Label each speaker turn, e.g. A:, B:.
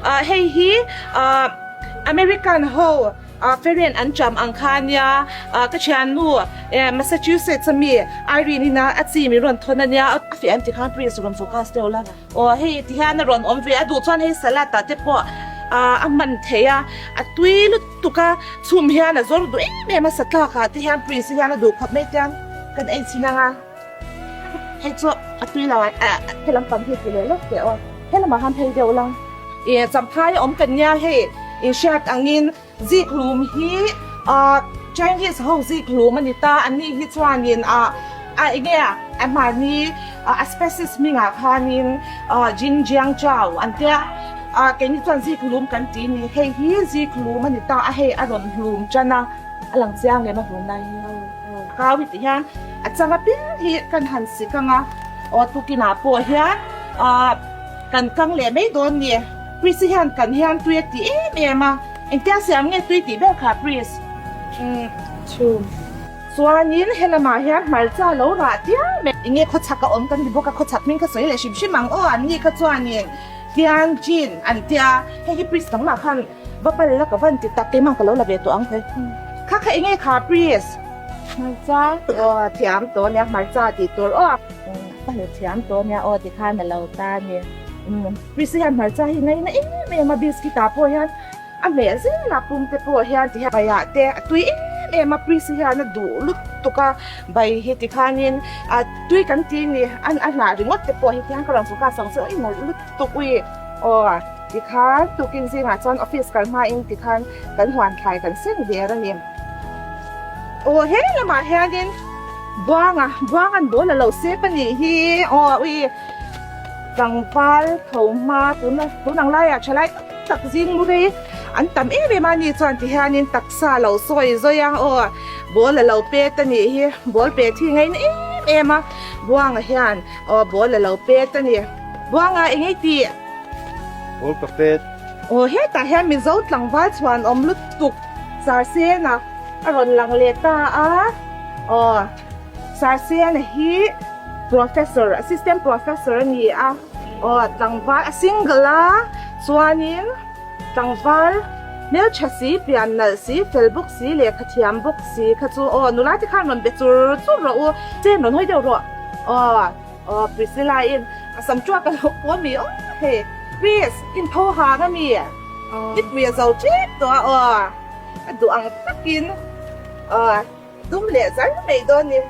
A: Hei hi American ho Feren an cham ang kha ania, ka thiannu Massachusetts a mi Irene in a chi min rawn thawn ania, a feh an ti khan please rawn focus deuh la, aw hei ti hian a rawn awm ve a, duh chuan hei salad ah te pawh a hman thei a, a tui lutuk a, chhum hian a zawr duh em em a, satlak ah te hian please hian a duh khawp mai tiang kan ei chhin ang a, hei chu a tui lo a, he lampang hi ti leh lawk teh aw, he lamah khan phei deuh la. Ih Champhai awm kan nia hei inhriat angin zikhlum hi ah Chinese ho zikhlum a ni ta an nih hi chuanin ah a enge a mahni a species hmingah khanin ah Jinjiang Chao an tia ah keini chuan zikhlum kan ti ni hei hi zikhlum a ni ta a hei a rawn hlum tan a a lang chiang lem a hlum lai hi kau hi ti hian a changa piang hi kan han sik ang a aw tukinah pawh hian ah. Kan kang leh mai dawn ni. Pris-i hian kan hian tui a ti em em a, engtia siam nge tui tih ber kha Pris? Umm chhum. Chuanin helamah hian hmarcha lo rah tiam e. Enge khawchhak a awm kan ti bawk a, khawchhak hming kha sawi leh hrim hrim ang aw an ni kha chuanin Tianjin an tia, hei hi Pris nangmah khan va pal la ka van ti tak keimah ka lo la ve tawh ang he. Kha kha enge kha Pris? Hmarcha. Aw thiam tawh nia hmarcha tih tur aw. Ka hmu thiam tawh nia aw tikhan a lo ta a ni. Umm Prissy hian hmarcha hi ngaina em em a biscuit ah pawh hian a hmeh zel a pum te pawh hian ti hian baiah te a tui em em a Prissy hian a duh lutuk a bai hi tikhanin a tui kan ti ni a hnah ringawt te pawh hi tihian ka rawn focus ang che aw i nalh lutuk ui aw tikhan tukin zingah chuan office kal hmain tikhan kan huan thlai kan seng der a ni. Aw he lamah hianin Buanga, Buanga'n ball a lo sep a nih hi aw ui tlangval tho hma tuna tun ang laiah thalai tak tak zing mu rei an tam em em a ni chuan ti hianin taksa a lo sawi zawi a aw ball a lo pet a nih hi ball pet hi ngaina em em a Buanga hian aw ball a lo pet a ni Buanga eng ei tih?
B: Ball ka pet.
A: Aw hetah hian Mizo tlangval chhuan awm lutuk. Sarsena a rawn lang leh ta a, aw Sarsena hi professor, assistant professor a ni a, aw tlangval a single a, chuanin tlangval hmeltha si, pian nalh si, fel bawk si, lehkha thiam bawk si kha chu aw nula te khan rawn be chur chur rawh u, chen rawn hawi deuh rawh aw aw Priscilla in a sam tuak a lo paw mi aw hei Pris in tho hang a mi. Nipui a zo tep tawh a aw, a duh ang takin aw dum leh zar mai dawn ni.